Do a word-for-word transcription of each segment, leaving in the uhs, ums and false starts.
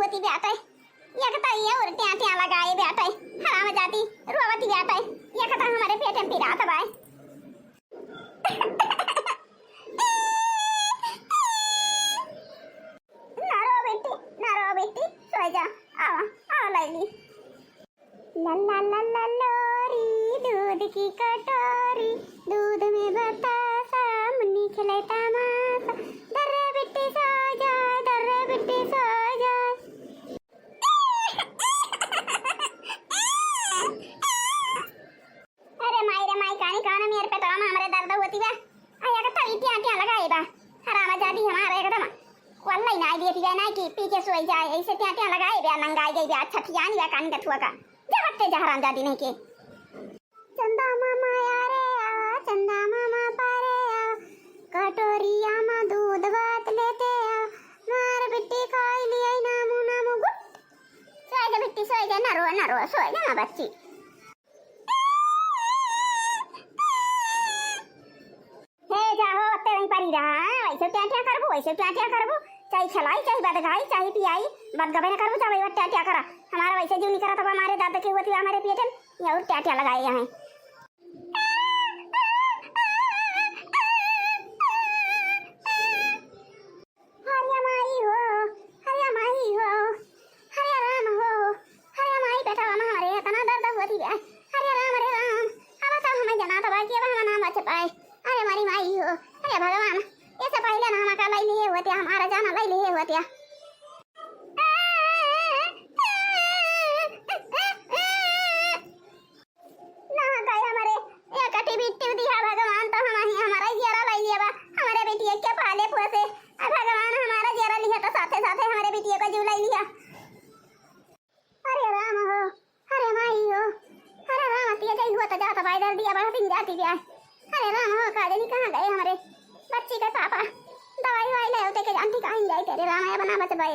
होती बाटे, एक तो ये और ट्यां ट्यां लगाए बाटे, हराम जाती रोवती बाटे, एक तो हमारे पेट में पिरात बाय। ना रो बेटी, ना रो बेटी, सो जा, आवा, आवा लैली। ला ला ला ला लोरी, दूध की कटोरी, दूध में बतासा, मुन्नी खेले तमाशा। दर्रे बिट्टी सो जाए, दर्रे बिट्टी सो जाए। अरे माई रे माई, कानी कान मेर पे तो हमरे दर्द होती बा। आ, एक तो ई ट्यां ट्यां लगाए बा। हराम जादी हमार एकदम। वल्लाई नाई देती बा, नाई कि पी के सोई जाए। ऐसे ट्यां ट्यां लगाए बा, नंगाई गई बा। अच्छा ठियानी बा कानी कथुआ का। जा हत्ते जा हराम जादी नहीं के। चंदा मामा यारे आ, चंदा मामा पारे आ। कटोरिया मा दूध भात लेते आ। मार बिट्टी खाई लिया नामू नामू गुट। सोए जा बिट्टी, सोए जा, ना रो, ना रो, सोए जा ना बच्ची। हे जाहो, ओत्ते वहीं परी रहा, हाँ? वैसे ट्यां ट्यां करबू, वैसे ट्यां ट्यां करबू, चाहे खिलाई, चाहे बदगाई, चाहे पियाई, बदगबे न करबू, जावे वो ट्यां ट्यां करा। हमारा वैसे जीव नहीं करत बा, हमारे दर्द के होती बा हमारे पेटन, ये और ट्यां ट्यां लगाए यहाँ। हरे माई हो, हरे माई हो, हरे राम हो, हरे माई बेटा हमारे इतना दर्द होती है। हरे राम, हरे राम, अब तो हमें जना तो बाकी अब हम ना बच पाए। अरे हमारी माई हो, अरे भगवान, ये से पहले ना हम का लाई लिए होते, हमारा जाना लाई लिए होते। ना गए हमरे, ए कटी बिट्टी दिया भगवान, तो हम ही हमारा जियरा लाई लिया बा, हमारे बेटिया के पाले पोसे। आ भगवान हमारा जियरा लिया तो साथे साथे हमारे बेटिया का जीव लाई लिया। अरे राम हो, अरे माई हो, अरे राम, तिया जाई हुआ तो जाता भाई दर्द दिया बड़ा दिन जाती गया। अरे राम हो, का जानी कहाँ गए हमरे बच्ची के पापा, दवाई वाई ले होते के जानती कहीं जाई तेरे राम, ये बना बच बे।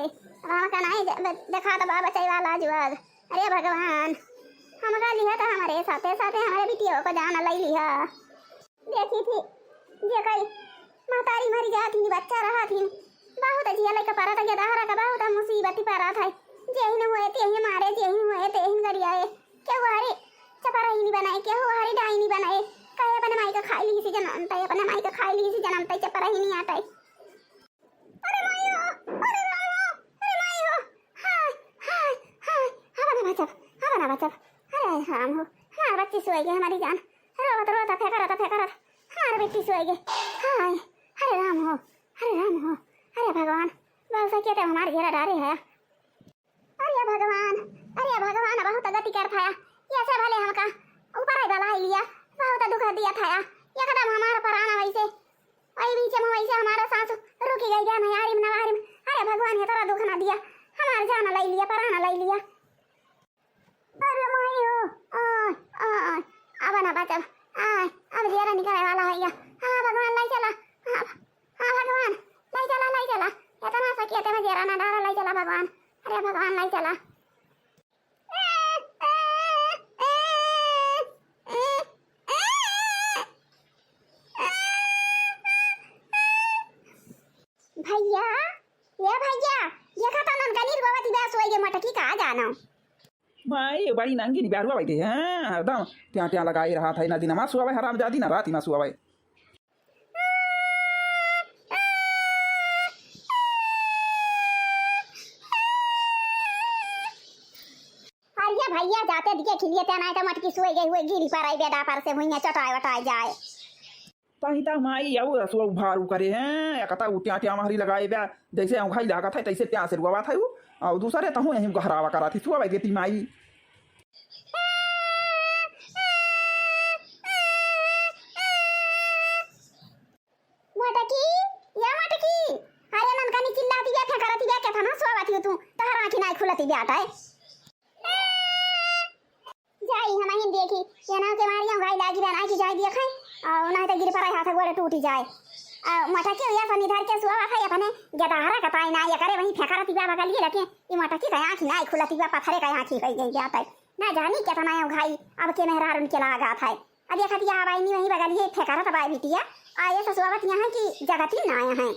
राम का नाई ज-, ब-, देखा तो बा बचाई वाला जुआग। अरे भगवान, हमका लिहा तो हमारे साथे साथे हमारे बिटियों को जान लई लिहा। देखी थी, जे कई महतारी मरी जात ही, बच्चा रहा थी, बहुत जिया लइका परत, गेदहरा का बहुत मुसीबत परत है। जेहिन हुए तेहिन मारे, जेहिन हुए तेहिन गरियाए। केहू हरी चपरहिनी बनाए, केहू हरी डाइनी बनाए। कहे अपने माई का खाई ली सी जनम तई, अपने माई का खाई ली सी जनम तई, चपरहिनी आटई। अरे माई हो, अरे राम हो, अरे माई हो, हाय, हाय, हाय, हवा ना बचब, हवा ना बचब। अरे राम हो, हमार बच्ची सोई गई, हमारी जान। रोवत, रोवत, फेंकरत, फेंकरत, हमार बेटी सोई गई। हाय, अरे राम हो, अरे राम हो, अरे भगवान, बहुत सकिया ते हमार घेरा डारे है। अरे भगवान, अरे भगवान, बहुत गति कर थाया। ये से भले हमका ऊपर आई बलाई लिया, बहुत दुख दिया थाया। एकदम हमारा परान वैसे, वही बीच में वैसे हमारा सांस रुकी गई, जान यारिम नवारिम। अरे भगवान, ये तोरा दुख ना दिया, हमार जान लाई लिया, परान लाई लिया। अरे माई हो, आय, आय, अब ना बचब, आय, अब जेरा निकले वाला है या। हाँ भगवान, लाई चला, हाँ, हाँ भगवान, लाई चला, लाई चला, इतना सकिया ते में जेरा ना डारा, लाई चला भगवान। अरे भगवान, लाई चला। भैया, ये भैया, ये खता ननकनी रोवत बा, सोई गे मटकी का जानो। माई, बड़ी नंगी निबारुआ बैठे हैं, हरदम ट्यां ट्यां लगाए रहा था, ना दिन मा सुआवे हराम जादी, ना रात मा सुआवे। अरे भैया, जाते दिए खिलिए ते, नाई तो मटकी सोई गई हुए, गिरी पर आई बेदा पर से भुइयां चटाए वटाए जाए। ताही ता माई अउ रसुआ उभारू करे हैं, एक ता उ ट्यां ट्यां महरी लगाए बा, जैसे औंघाई लागत है, तैसे ट्यां से रुआवत है उ, अउ दूसरे तहु यहीं गहरावा करत है, सुआ बेटी माई। मटकी, या मटकी, अरे ननकनी चिल्लाती बा, फेंकरती बा, केतना सोवत हो तू, तोहर आँखी नाई खुलती बाटे। जाई, हम आइन देखी, ये ना के मारी औंघाई लागी बा, ना कि जाई देखे, अउ ना तो गिर पड़े, हाथ गोड़े टूटी जाए। अउ मटकी या सनी धर के सोवत है अपने, गेदहरा कताई ना, ये करे वहीं फेंकरती बा बगलिए, लेकिन ये मटकी का आँखी नाई खुलती बा, पत्थरे का आँखी होई गई बाटे। ना जानी केतना औंघाई, अब के मेहरारुन के लागत है। अब ये खतिया हवाई नहीं वहीं बगलिए फेंकरत बा बिटिया, आ ये ससुआवत यहाँ की जगती ना आया है।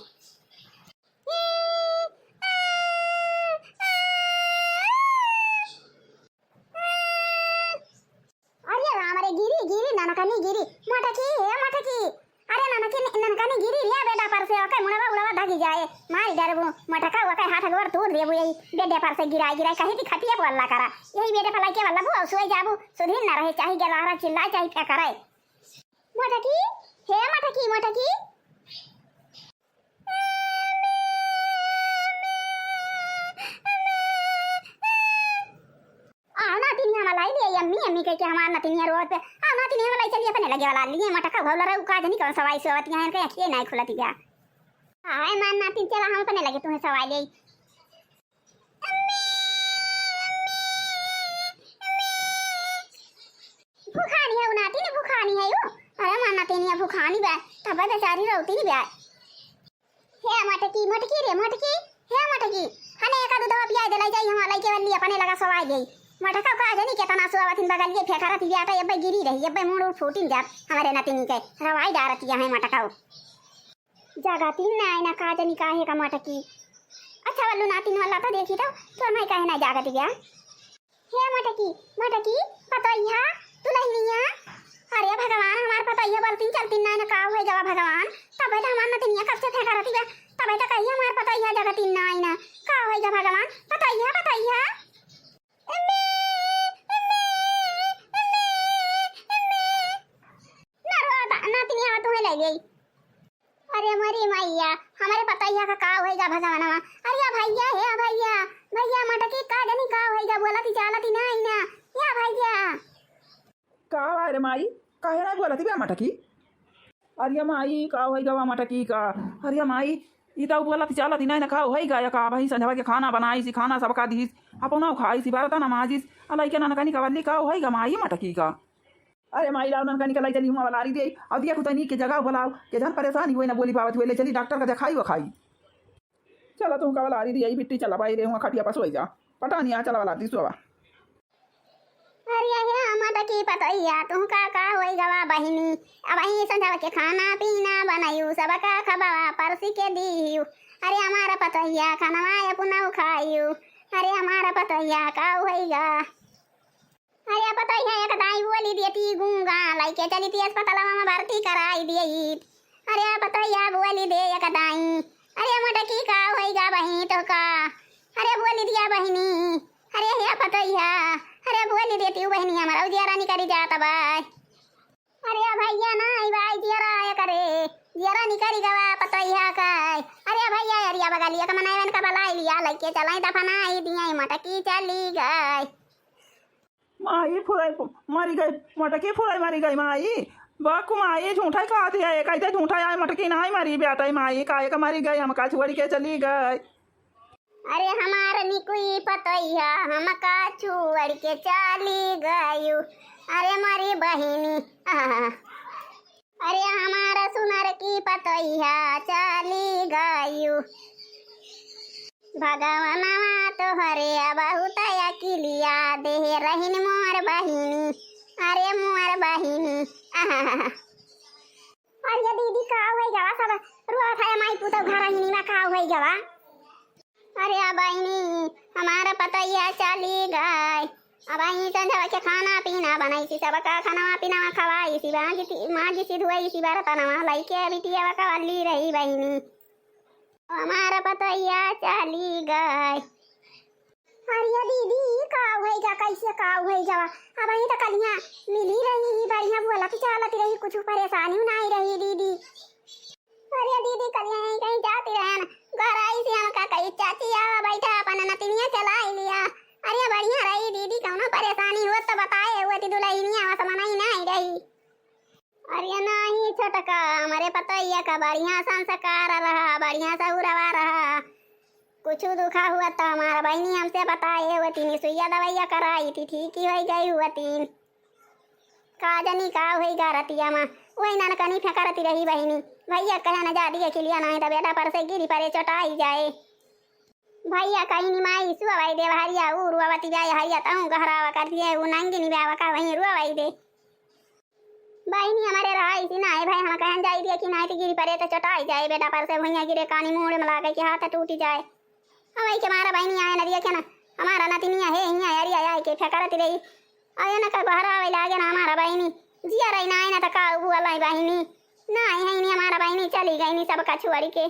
मारी डरबू, मटका हुआ के हाथ गोड़ तोड़ देबू, यही बेडे पर से गिराई गिराई कही थी खटिया पर अल्लाह करा, यही बेडे पर लाइके वाला बू, सोई जाबू, सुधीर ना रहे, चाहे गलारा चिल्लाए, चाहे फेंकरे। मटकी, हे मटकी, मटकी। आ नातिनिया मला ही ले, अम्मी, अम्मी कह के हमार नातिनिया रोड पे, आ नातिनिया मला ही चलिए अपने लगे वाला लिए, मटका भौला रहे, का जनी कौन सवाई सोवतिया है, इनके अखिए नहीं खुलतिया। हाय मान नातिन, चला हम अपने लगे तुम्हें सवाई ले। भुखानी है उ नातिन, भुखानी है उ। अरे मान नातिनिया भुखानी बा, तब बेचारी रोती नहीं बा। हे मटकी, मटकी रे मटकी, हे मटकी, हने एका दूधवा पियाई दे, लाई जाई, हम लइके वाली अपने लगा सवाई जाई। मटका का जनी केतना सुआवतिन बगलिए फेंकरत बिया, अबे गिरी रही, अबे मुड़ उड़ फूटिन जात हमरे नतिनी के, रवाई डारत यहाँ मटका। जगतिन ना आईना का जनी काहे का मटकी। अच्छा वल्लू नातिन वाला तो देखी तो, तोर माई काहे ना जागत गया। हे मटकी, मटकी, पतोहिया, दुलहिनिया। अरे भगवान, हमार पतोहिया बलतिन चलतिन ना, ना का होई गवा भगवान। तबे तो हमार नतिनिया कब से फेंका रहती बा, तबे तो कहिए हमार पतोहिया जगतिन ना आई ना। का होई गा भगवान, पतोहिया, पतोहिया। अम्मी, अम्मी, अम्मी, अम्मी। ना रो, ता-, नातिनिया तुम्हें ले गई। अरे मोरी मैया, हमरे पतोहिया का का होई गा भगवानवा। अरे या भैया, हे भैया, भैया मटकी का जनी का होई गा, बोलती चालती ना आई ना। या भैया। का बा रे माई, काहे ना बोलती बे मटकी? अरे माई, का होई गवा मटकी का? अरे माई, ई तो बोलती चालती ना आई ना, का होई गा या का? भाई संझवा के खाना बनाई सी, खाना सबका दी, अपना खाई सी, बरतन माजी, आ लइके ननकनी कवली, का होई गा माई मटकी का? अरे माई, लाओ ननकनी के लाई चली हुआ वलारी दे, और दिया कुतनी के जगह बुलाओ, के जन परेशानी हुए ना बोली पावत हुए, ले चली डॉक्टर का देखाई वखाई। चला तू का वलारी दे, आई बिट्टी चला बाई रे, हुआ खटिया पर सोई जा, पटानिया चला वलारी सोवा। अरे हे मटकी पतोहिया, तू का का होई गवा बहिनी, अब आई संझवा के खाना पीना बनायू, सबका खबावा परसी के दीयू। अरे हमारा पतोहिया खानवा अपना खायू, अरे हमारा पतोहिया का होई गा। अरे पतोहिया एक दाई बोली देती गूंगा, लइके चली थी अस्पतालवा में भर्ती कराई दिए। अरे पतोहिया बोली दे एक दाई, अरे मटकी का होई गा बहिनी तो का? अरे बोली दिया बहिनी, अरे हे पतोहिया, अरे बोली देती हूँ बहिनी, हमारा जियरा निकरी जात बा। अरे भैया ना आई बाई जियरा आया करे, जियरा निकरी गवा पतोहिया का। अरे भैया अरिया बगलिया का मनावन का बलाई लिया, लइके चलाई दफनाई दिए, मटकी चली गई। माई फुराई मरी गई, मटकी फुराई मरी गई माई। बक माई झूठा ही कहत है, कैसे झूठा आए मटकी नाई मरी बेटा माई, काहे का मरी गई हमका छोड़ के चली गई। अरे हमार निकुई पतोहिया हमका छोड़ के चली गयू, अरे मरी बहिनी। आहा। अरे हमार सुनर की पतोहिया चली गयू। भगवनवा तोहरे बहुत अकिलिया देहे रहिन मोर बहिनी, अरे मोर बहिनी। आहा। अरे दीदी का होई गवा, सब रोत है माई पुतौ घर ही में का होई गवा। अरे आ बहिनी, हमार पतोहिया चली गई। अब आई संझवा के खाना पीना बनाई सी, सबका खाना पीना खवाई सी, माजी सी, माजी सी धुआई सी बर्तनवा, लइके बिटिया कवली रही बहिनी। हमार पतोहिया चली गई। अरे दीदी, ई का होई गा, कैसे का होई गा? अब आई तो कलिया मिली रही ही, बढ़िया बोलत चालत रही, कुछ परेशानी नहीं रही दीदी। अरे दीदी, कलिया यहीं कहीं जाती रहन, घर आई से हमका कही, "चाची आवा बैठा, अपन नतिनिया चलाई लिया।" अरे बढ़िया रही दीदी, कौनो परेशानी हो तो बताए हुए थी दुल्हनिया, बस मनाई नहीं रही। अरे नाही छोटका, हमरे पतोहिया का बढ़िया संस्कार रहा, बढ़िया सहुरवा रहा। कुछ दुखा हुआ तो हमारा बहिनी हमसे बताए हुए थी, सुइया दवाइया कराई थी, ठीक ही हो गई हुआ थी। का जनी का होई गा रतिया मा, वही ननकनी फेंकरती रही बहिनी। भैया कहे न जा दिए खिलिया, नहीं तो बेटा पर से गिरी परे चोटाई जाए। भैया कहीं निमाई सुअवाई दे हरिया, ऊ रुआवती जाए हरिया, तहूँ गहरावा कर दिए, ऊ नंगी निबावा का वहीं रुआवाई दे। बहिनी हमारे रहा इसी ना है भाई, हम कहन जाई दिए कि नहीं तो गिरी परे तो चोटाई जाए, बेटा पर से भुइया गिरे कानी मुड़े में लागे कि हाथ टूटी जाए। अवई के मारा बहिनी आए न दिए के ना, हमारा नतिनिया है हिया अरिया आए के फेंकरती रही। अरे न का बहरावे लागे ना हमारा बहिनी, जिया रही ना आए ना तो का हुआ लाई बहिनी, ना आई है नहीं हमारा बहिनी, चली गई नहीं सबका छोड़ी के।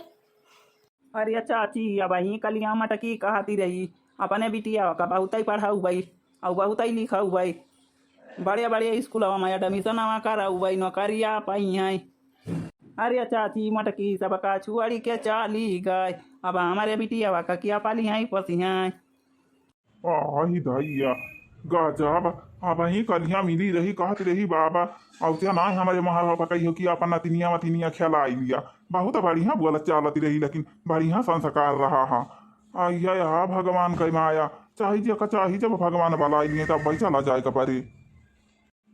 अरे चाची, अबहीं कलिया मटकी कहती रही, अपने बिटिया का बहुतै पढ़उबइ, अउ बहुतै लिखउबइ, बड़े बड़े स्कूलवा में admission वा करउबइ, नौकरिया पइहैं। अरे चाची, मटकी सबका छोड़ी के चली गइ, अब हमरे बिटिया का किया पालिहैं पोसिहैं। आही दैया, गजब। अबहीं कलिया मिली रही, कहत रही, "बाबा, अउते नाहीं हमरे महल पकइहो कि अपन नतिनिया मतिनिया खेलाई लिया।" बहुत बढ़िया बोलत चालत रही, लेकिन बढ़िया संस्कार रहा हा। अइया, या भगवान कै माया, चाही जे का चाही, जब भगवान बलाई लिए, तब भाई चला जाए का परे।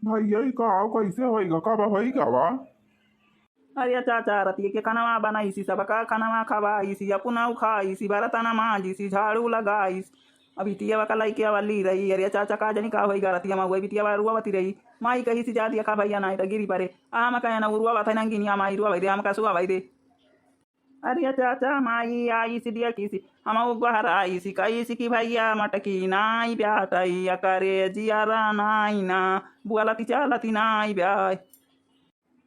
भइया, ई का, कैसे होइगा, कब होइगा वा? अरे चाचा, रतिया के खनवा बनाइसी, सबका खनवा खवाइसी, अपनउ खाइसी, बरतन मांजिसी, झाड़ू लगाइस। अभी बिटिया का लइके वाली रही। अरे चाचा, का जानी का होइगा रतिया मा, वही बिटिया रोवती रही। माई कहिसी, "जा दिया खा भइया, नाहीं त गिरी परे।" आ हम कहे ना, "उ रोवत है नंगिनिया माई, रोवै दे, हमका सोवै दे।" अरे चाचा, माई आइसी दिया किसी, हमउ गोहराइसी, कहिसी कि भइया मटकी नाहीं ब्याटइ, अकरे जियरा नाहीं ना, बोलती चालती नाहीं ब्याय।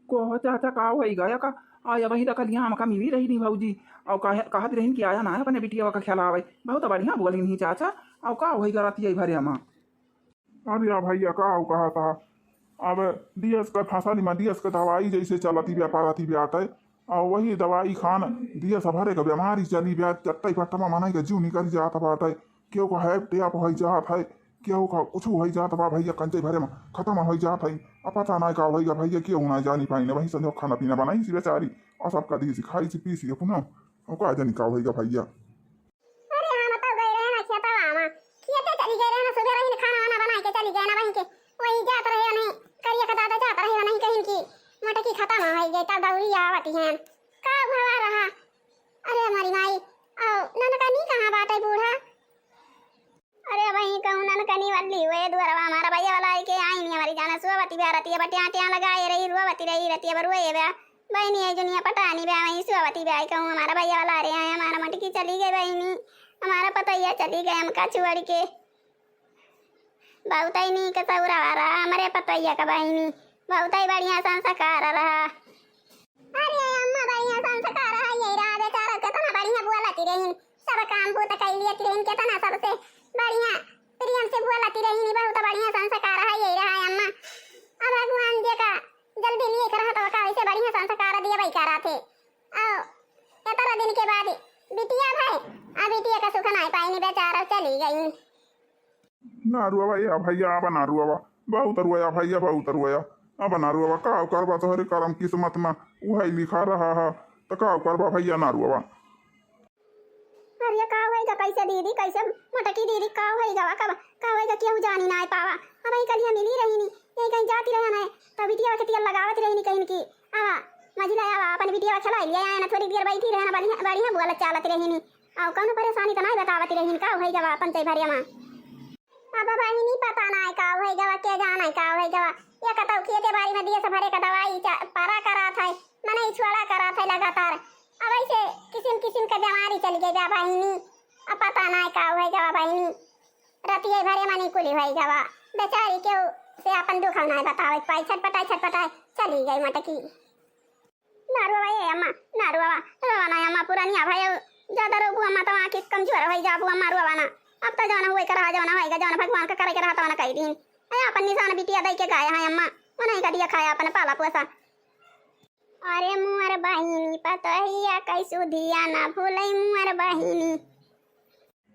कहो चाचा, का होइगा या का? आया वही त कलिया हमका मिली रही नी भौजी, अउ कह-, कहत रहिन कि आया ना अपने बिटिया का खेलावइ। बहुत बढ़िया बोलिन ही चाचा, अउ का होइगा रतिया भरे मा? अरे या भइया, का हो कहा था, अब दियस का फसल मा दियस का दवाई जैसे चलती व्यापारती ब्याटइ, अउ वही दवाई खान दियस भरे का बीमारी चली ब्या, चट्टई पट्टा मा मनई का जीव निकल जात बाटइ। केहू का है टेप होइ जात है, केहू का कुछ होइ जात बा भइया, कंचई भरे मा खतम होइ जात है। अब पता नाहीं का होइगा भइया, केहू नाहीं जानी पाइन। वही संजो खाना पीना बनाइसी बेचारी, अउ सबका दियसी खाइसी पीसी अपना, अउ का जानी का होइगा भइया। अरे हम तो गए रहे ना खेतवा मा, खेते चली गए रहे ना, सुबह रही ना खाना वाना बनाइ के चली गए ना वहीं के, वही जात रहे नहीं, करिया का दादा जात रहे नहीं कहिन कि मटकी खतम होइ गइ, तब दौरी आवती हैं। का भवा रहा? अरे हमारी माई, अउ ननकनी कहाँ बाटइ बूढ़ा? अरे वही कहूँ ननकनी वाली हुए दुअरवा हमारा भइया वाला आइके आइन ही, हमारी जाना सोवती ब्यारती है, बटिया टिया लगाए रही, रोवती रही, रतिया भर रोए ब्या। बहिनी है जुनिया पटानी ब्या, वही सोवती ब्या, कहूँ हमारा भइया वाला रे आए, हमारा मटकी चली गइ बहिनी, हमारा पतोहिया चली गइ हमका छोड़ के। बहुतै नीक सौरा रहा हमरे पतोहिया का बहिनी, बहुतै बढ़िया संस्कार रहा। अरे अम्मा, बढ़िया संस्कार है ये रहा बेचारा, कितना बढ़िया बोलती रही, सब काम बूत कइ लियत रही, कितना सबसे बढ़िया प्रेम से बोलती रही, बहुत बढ़िया संस्कार है ये रहा अम्मा। अब भगवान जी का जल्दी लिख रहा तो का ऐसे बढ़िया संस्कार दिए भाई करा थे। आओ, इतना दिन के बाद बिटिया भाई, अब बिटिया का सुख नाहीं पाइनी, बेचारा चली गई। ना रोवा या भइया, अब ना रोवा, बहुत रोया भइया, बहुत रोया। अब ना रोवा, का करबा, तोहरे करम किस्मत मा उहइ लिखा रहा हा, त का करबा भइया, ना रोवा। अरे का होइगा, कैसे दीदी, कैसे मोटकी दीदी, का होइगा, का, का होइगा, केहू जानी नाहीं पावा। अबहीं कलिया मिली रही नी, यही कहीं जाती रहे ना, तब बिटिया के तेल लगावत रही नी कहिन की, आवा, मझिला आवा, अपन बिटिया खेलाइ लिया, आया ना, थोड़ी देर बैठी रहे ना, बढ़िया, बढ़िया बोलत चालत रही नी। अउ कौनो परेशानी त नाहीं बतावत रहिन, का होइगा अपन चै भरे मा। अब बहिनी पता नाहीं का होइगा, के जाने का होइगा। ये कतौ खेते बारी मा दियस भरे का दवाई चा-, परा करात है, मनई छोड़ा करात है लगातार। अब ऐसे किसिम किसिम का बीमारी चली गइ बा बहिनी। अब पता नाहीं का होइगा बहिनी। रतिये भरे मा निकुली होइगा बा। बेचारी केहू से अपन दुख नाहीं बतावत पाई, छटपटाई छटपटाई चली गइ मटकी। ना रोवा ए अम्मा, ना रोवा, रोवा ना अम्मा, पुरानिया भयउ, ज्यादा रोबू अम्मा त आँखी कमजोर होइ जाबू अम्मा, रोवा ना। अब त जौन हुए करहा, जौन होइगा, जौन भगवान का करे के रहा तौन कइ दीन। ए अपन निसान बिटिया दइ के गाया है अम्मा, मनई का दिया खाया अपन पाला पोसा। अरे मुअर बहिनी पतोहिया कइ सुधिया ना भूलइ मुअर बहिनी।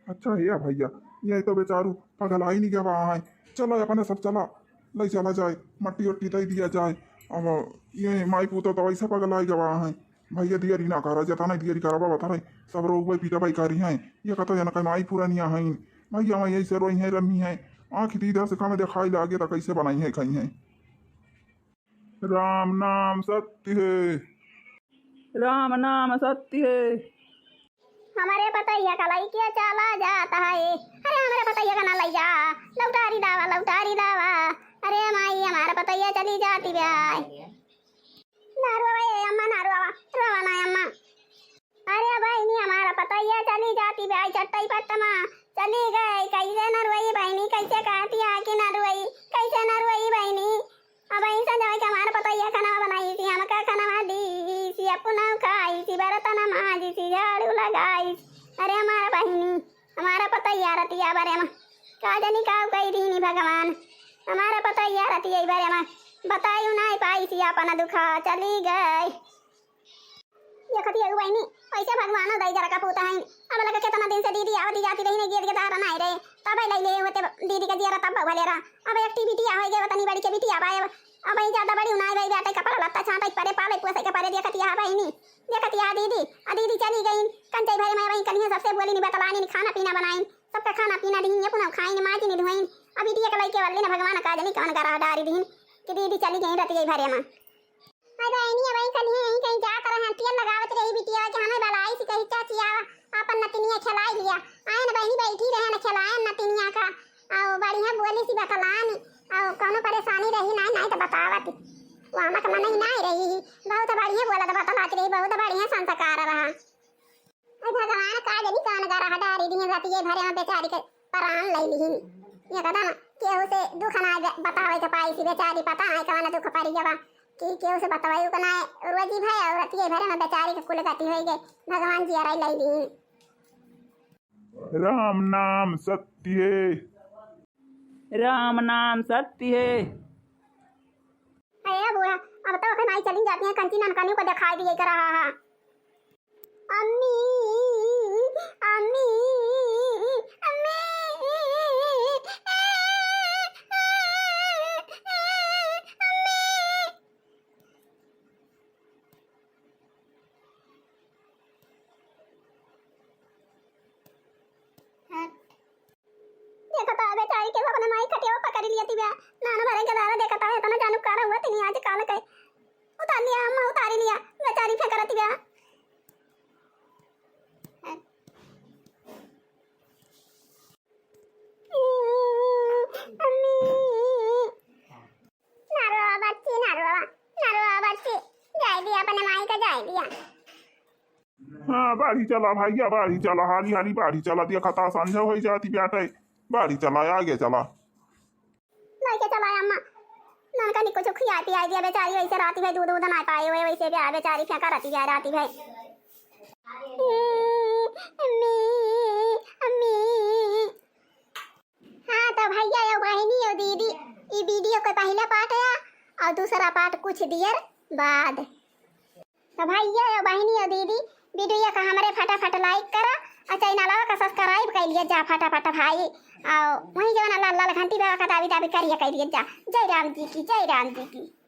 अच्छा हे भइया, ये तो बेचारू पगलाइ नी गवा है। चला अपने सब चला, लइ चला जाए, मट्टी उट्टी दइ दिया जाए। अब ये माई पूतो तो वैसे पगलाइ गवा है। भइया दियरी ना करा, जतना दियरी करा बाबा तारे, सब रोगबइ पीटबइ करी हैं। ये कतो जनक माई पुरनिया हैं। भइया मैं यही से रोई हैं, रमी हैं। आँखी दीदा से कम देखाई लागे त कैसे बनाई हैं, खाई हैं। राम नाम सत्य है। राम नाम सत्य है। हमरे पतैया का लइके चला जात है। अरे हमरे पतैया का ना लइ जा। लौटारी लावा, लौटारी लावा। अरे माई, हमार पतैया चली जाती बा। ना रोवा ए अम्मा, ना रोवा। रोवा ना अम्मा। अरे बहिनी, हमार पतैया चली जाती बा, चट्टई पट्ट मा चली गई। कैसे न रोई बहिनी, कैसे कहती है कि न रोई, कैसे न रोई बहिनी। अब ऐसा जाए कि हमार पतैया खाना बनाई थी, हमका खाना दी। अपना खाइसी, बर्तन माजिसी, झाड़ू लगाइसी। अरे हमार बहिनी, हमार पतोहिया रतिया भरे मा का जनी काउ कइ दीनी भगवान। हमार पतोहिया रतिया भरे मा बताइउ नाहीं पाइसी अपन दुखा, चली गइ। देखत हियउ बहिनी, अइसे भगवानो दई जरा कपूत हइन। अब लगा केतना दिन से दीदी आवत जाती रही, गीत गदारा नाहीं रहे, तबे लइले होते दीदी का जियरा तब भले रहा। अब एक ठी बिटिया होइ गए, वतनी बड़ी के बिटिया बा। अब, अब ई ज्यादा बड़ी नाहीं भई, बाटे कपड़ा लत्ता छांटइ के परे, पालइ पोसइ के परे। देखत हिया बहिनी, देखत हिया दीदी, आ दीदी चली गइन, कंचई भरे मा वहीं कलिहे सबसे बोलिन, बतलानिन, खाना पीना बनाइन, सबका खाना पीना दीन, अपना खाइन, माजिन, धोइन। अब बिटिया के लइके वल्ले न भगवान का जनी कवन गरह डारि दीन कि दीदी चली गइन रतिया भरे मा। अरे बहिनी, अबहीं कलिहे यहीं कहीं जात रहे, तेल लगावत रही बिटिया के, हमें बलाइसी कही, "चाची आवा, आपन नतिनिया खेलाई लिया।" आयन बहिनी बैठी रहे न, खेलायन नतिनिया का, अउ बढ़िया बोलिसी बतलानी, अउ कउनो परेसानी रही नाहीं, नाहीं त बतावत। वो हमक मनई नाहीं रही ही, बहुत बढ़िया बोलत बतलात रही, बहुत बढ़िया संस्कार रहा। अरे भगवान का जनी कवन गरह डारि दिहिन, रतिये भरे मा बेचारी के परान लइ लिहिन। एकदम केहू से दुख नाहीं ब-, बतावइ के पाइसी बेचारी, पता नाहीं कवन दुख परि गवा कि केहू से बतवइउ के नाहीं। रोजी भए अउ रतिये भरे मा बेचारी के कुल गति होइ गइ, भगवान जियरा लइ लिहिन। राम नाम सत्य है। राम नाम सत्य है। अरे बूढ़ा, अब तो ओकर माई चली जाती है, कंची ननकनियों को देखाई दिए के रहा है। अम्मी, अम्मी, अम्मी, अम्मी। देखत है बेचारी के अपने माई खटिया पकड़ लिया तिबिया। नानो भरे के दादा देखत है, इतना जानू कार हुआ तिनी आज काल के। उतार लिया अम्मा, उतारी लिया, बेचारी फेंकरा तिबिया। अम्मी, ना रोवा बच्ची, ना रोवा, ना रोवा बच्ची, जाए दिया अपने माई का, जाए दिया। हाँ, बाढ़ी चला भइया, बाढ़ी चला, हाली हाली बाढ़ी चला, देखा ता संझा होइ जाती बाटे, बाढ़ी चला, आगे चला। लइके चला अम्मा, ननका निको चो खियाई पियाई दिया बेचारी, वइसे राती भई दूध उध नाहीं पाए हुए, वइसे बे-, बेचारी फेंका रहती है राती भई। अम्मी, अम्मी। हाँ तो भइया अउ बहिनी अउ दीदी, ई video के पहिला part है अउ दूसरा part कुछ दियर बाद। तो भइया अउ बहिनी अउ दीदी, video का हमरे फटाफट like करा अउ channel का subscribe कइ लिया जा फटाफट भाई, अउ वहीं जवन लाल लाल घंटी बा का दाबी दाबी करिया कइ लिया जा। जय राम जी की, जय राम जी की।